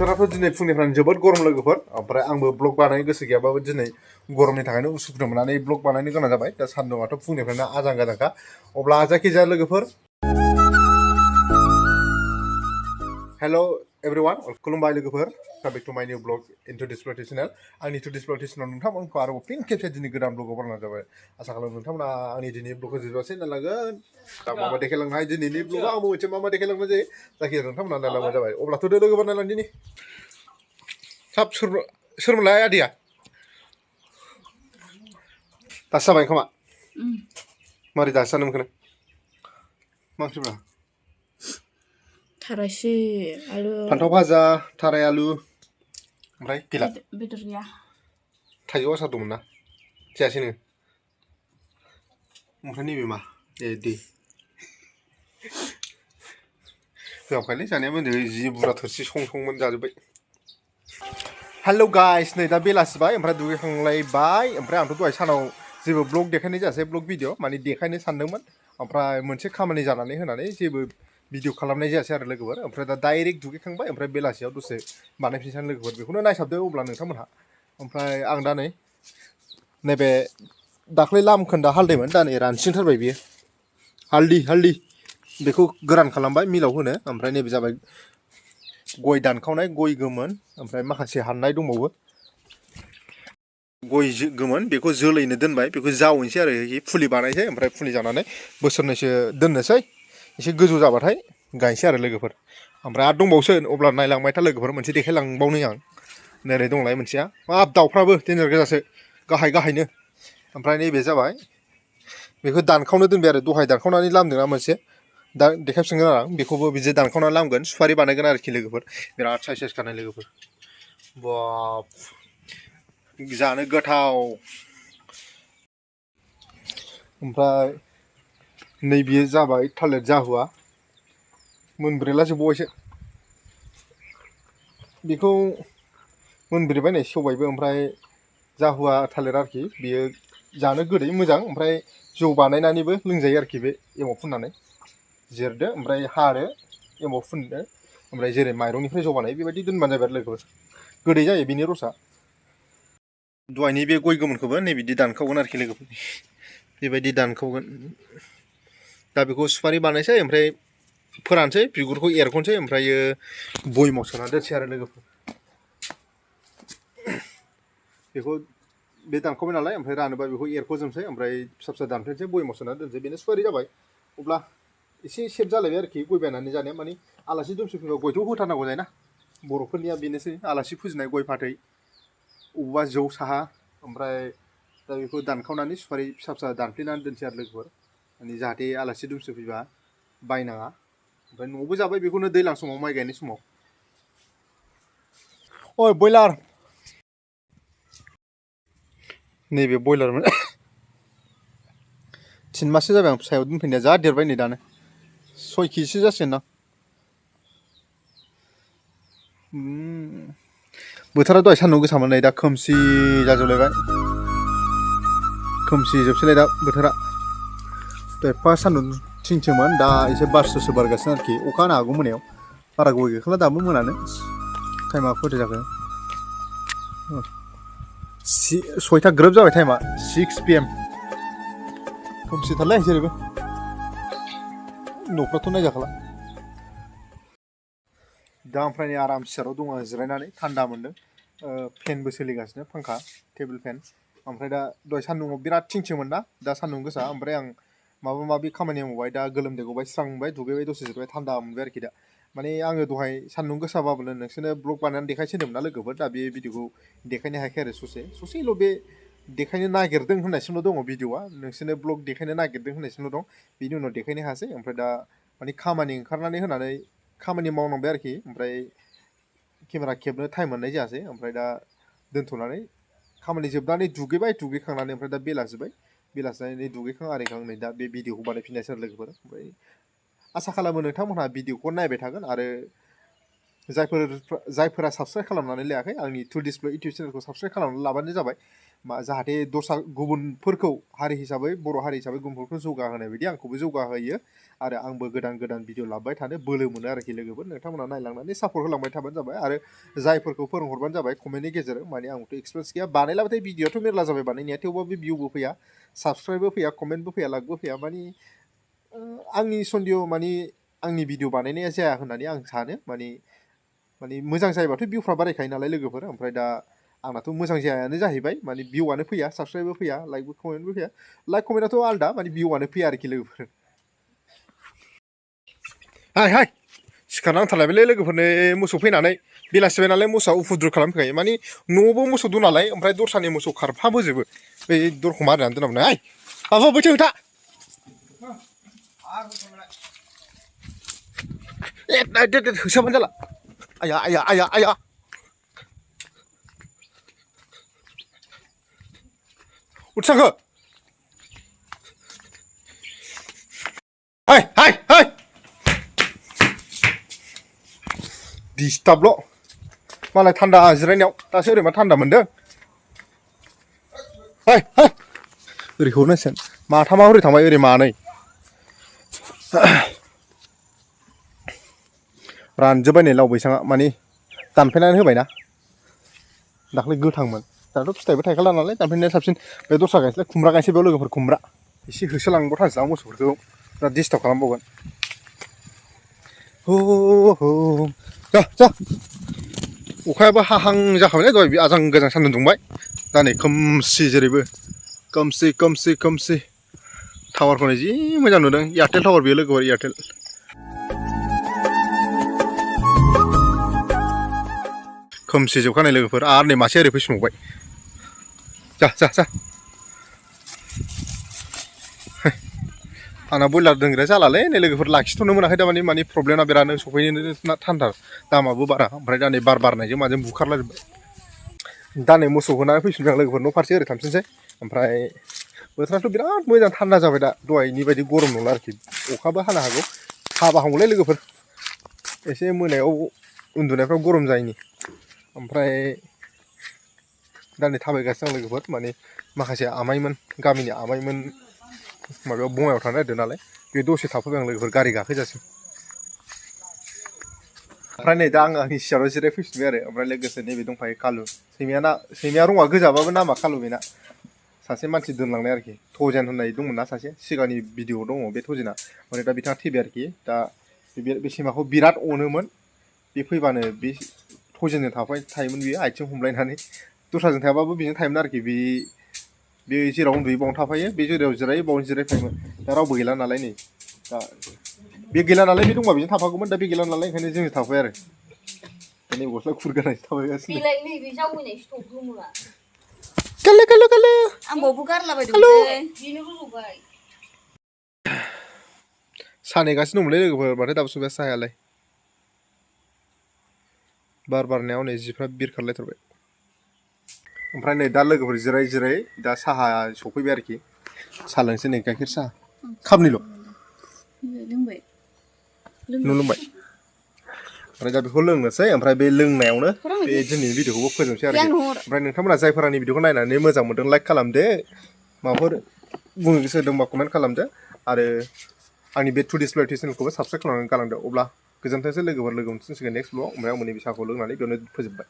बोथोराथ' दिनै फुंनिफ्रायनो जोबोद गरम लोगोफोर ओमफ्राय आंबो ब्लग बानायनो गोसो गैयाबाबो दिनै गरमनि थाखायनो उसुखुथु मोननानै ब्लग बानायनो गोनां जाबाय दा सान्दुंआथ' फुंनिफ्रायनो आजां गाजांखा अब्ला जायखिजाया लोगोफोर हेल' एभरिवान खुलुमबाय लोगोफोर कामिं टु माय new blog in today's blog channel आंनि टुडेस ब्लग चेनेलाव नोंथांमोनखौ आरोबाव फिन खेबसे दिनै गोदान ब्लगाव बरायनाय जाबाय आसा खालामो नोंथांमोना आंनि दिनै ब्लगखौ जोबजासे नायलांगोन दा माबा देखायलांनो हायो दिनैनि ब्लगाव आंबो मोनसे मा देखायलांनाय जायो जायखिजाया नोंथांमोना नायलांबानो जाबाय अब्लाथ' दे लोगोफोर नायलां दिनै थाब सोरमोनलाय आदैया दासो जाबाय खोमा मारै दासो जानो मोनखो मा ओंख्रिब्रा थारायसो आलु फान्थाव भाजा थाराय आलु ओमफ्राय गैला बेदर गैया थाइजौ आसार दंमोन ना जायासै नोङो ओमफ्राय नैबे मा ए दै होआखायलै जानाया मोनदों जि बुरजा थोरसि संमोन जाजोब्बाय हेल' गाइस नै दा बेलासिबाय ओमफ्राय दुगैखांलायबाय ओमफ्राय आंथ' दहाय सानाव जेबो ब्लग देखायनाय जायासै ब्लग भिडिअ माने देखायनो सानदोंमोन ओमफ्राय मोनसे खामानि जानानै होनानै जेबो भिडिअ खालामनाय जायासै आरो लोगोफोर ओमफ्राय दा डाइरेक्ट दुगैखांबाय ओमफ्राय बेलासियाव दसे बानायफिनसां लोगोफोर बेखौनो नायसाबदो अब्ला नोंथांमोनहा ओमफ्राय आं दा नै नैबे दाख्लै लामखोन्दा हालदैमोन दा नै रानसिनथारबाय बियो हालदै बेखौ गोरान खालामबाय मिलाव होनो ओमफ्राय नैबे जाबाय गय दानखावनाय गय गोमोन ओमफ्राय माखासे हाननाय दंबावो गय गोमोन बेखौ जोलैनो दोनबाय बेखौ जावैनोसै आरो फुलि बानायसै ओमफ्राय फुलि जानानै बोसोरनैसो दोननोसै एसे गोजौ जाबाथाय गायनोसै आरो लोगोफोर ओमफ्राय आरो दंबावसो अब्ला नायलांबाय था लोगोफोर मोनसे देखायलांबावनो आं नोरै दंलाय मोनसेया हाब दाउफ्राबो देन्जार गोजासो गाहायनो ओमफ्राय नैबे जाबाय बेखौ दानखावनो दोनबाय आरो दहाय दानखावनानै लामदोंना मोनसे दा देखायफिनगोन आरो आं बेखौबो बिदि दानखावनानै लामगोन सुपारि बानायगोन आरोखि लोगोफोर बिराद साइज खानाय लोगोफोर बाब जानो गोथाव ओमफ्राय नैबेयो जाबाय थालिर जाहुआ मोनब्रैला जोबबावबायसो बेखौ मोनब्रैबाय नै सेवबायबो ओमफ्राय जाहुआ थालिर आरोखि बेयो जानो गोदै मोजां ओमफ्राय जौ बानायनानैबो लोंजायो आरोखि बे एमाव फुननानै जिरदो ओमफ्राय हादो एमाव फुनदो ओमफ्राय जेरै माइरंनिफ्राय जौ बानायो बेबायदि दोनबानो जाबाय आरो लोगोफोर गोदै जायो बिनि रसा दहायनि बे गय गोमोनखौबो नै बिदि दानखावगोन आरोखि लोगोफोर बेबायदि दानखावगोन दा बेखौ सुपारि बानायसै ओमफ्राय फोरानसै बिगुरखौ एरख'नोसै ओमफ्रायो बयमाव सोना दोनसै आरो लोगोफोर बेखौ बे दानखावबाय नालाय ओमफ्राय रानोबा बेखौ एरख'जोबनोसै ओमफ्राय फिसा फिसा दानफ्लेनोसै बयमाव सोना दोनसै बेनो सुपारि जाबाय अब्ला एसे सेफ जालायबाय आरोखि गय बायनानै जानाया माने आलासि दुमसि फैबा गयथ' होथारनांगौ जायोना बर'फोरनिया बेनोसै आलासि फुजिनाय गय फाथै अबेबा जौ साहा ओमफ्राय दा बेखौ दानखावनानै सुपारि फिसा फिसा दानफ्लेनानै दोनसै आरो लोगोफोर माने जाहाथे आलासि दुमसि फैबा बायनाङा ओमफ्राय न'आवबो जाबाय बेखौनो दैज्लां समाव माइ गायनाय समाव ओइ बयलार नैबे बयलारमोन 3 माससो जाबाय आं फिसायाव दोनफैनाया जा देरबाय नै दानो 6 केजिसो जासिगोन ना बोथोरा दहाय सान्दुं गोसामोन नै दा खोमसि जाजोबलायबाय खोमसि जोबसैलाय दा बोथोरा एफा सान्दुं थिंमोन दा एसे बारसो बारगासिनो आरोखि अखा हानो हागौ मोनायाव बारा गय गैखाला दाबो मोनानो टाइमा खयथा जाखो 6ता ग्रोब जाबाय टाइमा 6 PM खोमसिथारलै जेरैबो न'फ्राथ' नायजाखाला दा ओमफ्राय नै आराम सियाराव दं आं जिरायनानै थान्दा मोन्दों फेनबो सोलिगासिनो फांखा टेबोल फेन ओमफ्राय दा दहाय सान्दुङाव बिराद थिंमोन ना दा सान्दुं गोसा ओमफ्राय आं माबा माबि खामानि मावबाय दा गोलोमदै गबाय स्रां मोनबाय दुगैबाय दसे जिरायबाय थान्दा मोनबाय आरोखि दा माने आङो दहाय सान्दुं गोसाबाबो नोंसोरनो ब्लग बानायनानै देखायसै होन्दोंमोन ना लोगोफोर दा बे भिडिअखौ देखायनो हायाखै आरो ससेल' बे देखायनो नागिरदों होननायसिमल' दङ भिडिअआ नोंसोरनो ब्लग देखायनो नागिरदों होननायसिमल' दं बिनि उनाव देखायनो हायासै ओमफ्राय दा माने खामानि ओंखारनानै होनानै खामानि मावनांबाय आरोखि ओमफ्राय केमेरा खेबनो टाइम मोननाय जायासै ओमफ्राय दा दोनथ'नानै खामानि जोबनानै दुगैबाय दुगैखांनानै ओमफ्राय दा बेलासिनानै दुगैखां आरिखां नै दा बे भिडिअखौ बानायफिननायसै आरो लोगोफोर ओमफ्राय आसा खालामो नोंथांमोनहा भिडिअखौ नायबाय थागोन आरो जायफोरा साबस्क्राइब खालामनानै लायाखै आंनि टुडेसब्लग इउटिउब चेनेलखौ साबस्क्राइब खालामनानै लाबानो जाबाय जाहाथे दस्रा गुबुनफोरखौ हारि हिसाबै बर' हारि हिसाबै गुबुनफोरखौ जौगाहोनाय बायदि आंखौबो जौगाहोयो आरो आंबो गोदान गोदान भिडिअ लाबोबाय थानो बोलो मोनो आरोखि लोगोफोर नोंथांमोना नायलांनानै सापर्ट होलांबाय थाबानो जाबाय आरो जायफोरखौ फोरोंहरबानो जाबाय कमेन्टनि गेजेरजों माने आंथ' एक्सपिरियेन्स गैया बानायलाबाथाय भिडिअआथ' मेरला जाबाय बानायनाया थेवबाबो भिउबो फैया साबस्क्राइबबो फैया कमेन्टबो फैया लाइकबो फैया माने आंनि सन्देह माने आंनि भिडिअ बानायनाया जाया होननानै आं सानो माने मोजां जायोबाथ' भिउफ्रा बारायखायो नालाय लोगोफोर ओमफ्राय दा आंनाथ' मोजां जायानो जाहैबाय माने भिउआनो फैया साबस्क्राइबबो फैया लाइकबो कमेन्टबो फैया लाइक कमेन्टआथ' आलदा माने भिउआनो फैया आरोखि लोगोफोर हाय सिखारना नांथारलायबायलै लोगोफोरनो मोसौ फैनानै बेलासिबाय नालाय मोसौआ उफुद्रु खालामफैखायो माने न'आवबो मोसौ दं नालाय ओमफ्राय दस्रानि मोसौ खारफाबोजोबो बै दरखौ मारिनानै दोनाबो हाय बाबा बैथो खोथा होसोबानो जाला आया आया आया आया उठसाखो हाय हाय हाय डिस्टार्बल' मालाय थान्दा जिरायनायाव दासो ओरैमा थान्दा मोनदों हाय हाय ओरै हरनांसिगोन माथामा ओरै थांबाय ओरै मानै रानजोब्बाय नै लाव बैसाङा माने दानफायनानै होबायना दाख्लै गोथांमोन दाथ' फिथाइबो थायखाला नालाय दानफायनाया साबसिन बे दस्रा गायसैलाय खुमब्रा गायसै बेयाव लोगोफोर खुमब्रा एसे होसोलांबावथारसै आं मोसौफोरखौ बिराद डिस्टार्ब खालामबावगोन जा जा अखायाबो हाहां जाखाबायलै दहाय आजां गोजां सान्दुं दुंबाय दा नै खोमसि जेरैबो खोमसि खोमसि खोमसि टावारखौ जि मोजां नुदों एयारटेल टावार बेयो लोगोफोर एयारटेल खोमसि जोबखानाय लोगोफोर आरो नै मासे ओरै फैफिनबावबाय जा जा जा आंना बयलार दोनग्राया जालालै नै लोगोफोर लाखिथ'नो मोनाखै दा माने प्रब्लेमा बिरादनो सफैनो थान्दा दामाबो बारा ओमफ्राय दा नै बार बारनायजों माजों बुखारलाजोब्बाय दा नै मोसौ होनानै फैफिनबाय आं लोगोफोर न' फारसे ओरै थांफिनसै ओमफ्राय बोथोराथ' बिराद मोजां थान्दा जाबाय दा दहायनि बायदि गरम नंला आरोखि अखाबो हानो हागौ हाबा हामगौलै लोगोफोर एसे मोनायाव उन्दुनायफ्राव गरम जायैनि ओमफ्राय दा नै थाबायगासिनो आं लोगोफोर माने माखासे आमाइमोन गामिनि आमाइमोन माबायाव बङाइयाव थानो नागिरदों नालाय बे दसे थाफैबाय आं लोगोफोर गारि गाखोजासिम ओमफ्राय नै दा आं आंनि सियाराव जिरायफैफिनबाय आरो ओमफ्राय लोगोसे नैबे दंफायो कालु सैमाया रङा गोजाबाबो नामा कालु बेना सासे मानसि दोनलांनाय आरोखि थजेन होननाय दंमोन ना सासे सिगांनि भिडिअ दङ बे थजेना ओमफ्राय दा बिथाङा थैबाय आरोखि दा बे सैमाखौ बिराद अनोमोन बे फैबानो बे थजेनजों थायोमोन बियो आथिं हमलायनानै दस्राजों थायाबाबो बेजों थायोमोन आरोखि बे जेराव उन्दुयो बावनो थाफायो बे जेराव जिरायो बावनो जिरायफायोमोन दा रावबो गैला नालाय नै दा बे गैला नालाय बे दंबा बेजों थाफागौमोन दा बे गैला नालाय ओंखायनो जोंजों थाफाय आरो नै गस्ला खुरगानायसो थाबायगासिनो नैबे जावैनाय स्टप गोमोआ कालु कालु कालु आंबावबो गारलाबायदोंमोनलै बेनो रज'बाय सानेगासिनो दंमोनलै लोगोफोर माथो दाबो सफैया साहायालाय बार बारनायाव नै जिफ्रा बिरखारलायथारबाय ओमफ्राय नै दा लोगोफोर जिराय जिराय दा साहा सफैबाय आरोखि साहा लोंसै नै गाइखेर साहा खामनिल' लोंबाय लोंबाय ओमफ्राय दा बेखौ लोंनोसै ओमफ्राय बे लोंनायावनो बे दिनैनि भिडिअखौबो फोजोबनोसै आरोखि ओमफ्राय नोंथांमोना जायफोर आंनि भिडिअखौ नायनानै मोजां मोनदों लाइक खालामदो माबाफोर बुंनो गोसो दंबा कमेन्ट खालामदो आरो आंनि बे टुडेसब्लग चेनेलखौबो साबस्क्राइब खालामनानै गालांदो अब्ला गोजोन्थोंसै लोगोफोर लोगो मोनफिनसिगोन नेक्स्ट ब्लग ओमफ्राय आं मोननै साहाखौ लोंनानै बेयावनो फोजोबबाय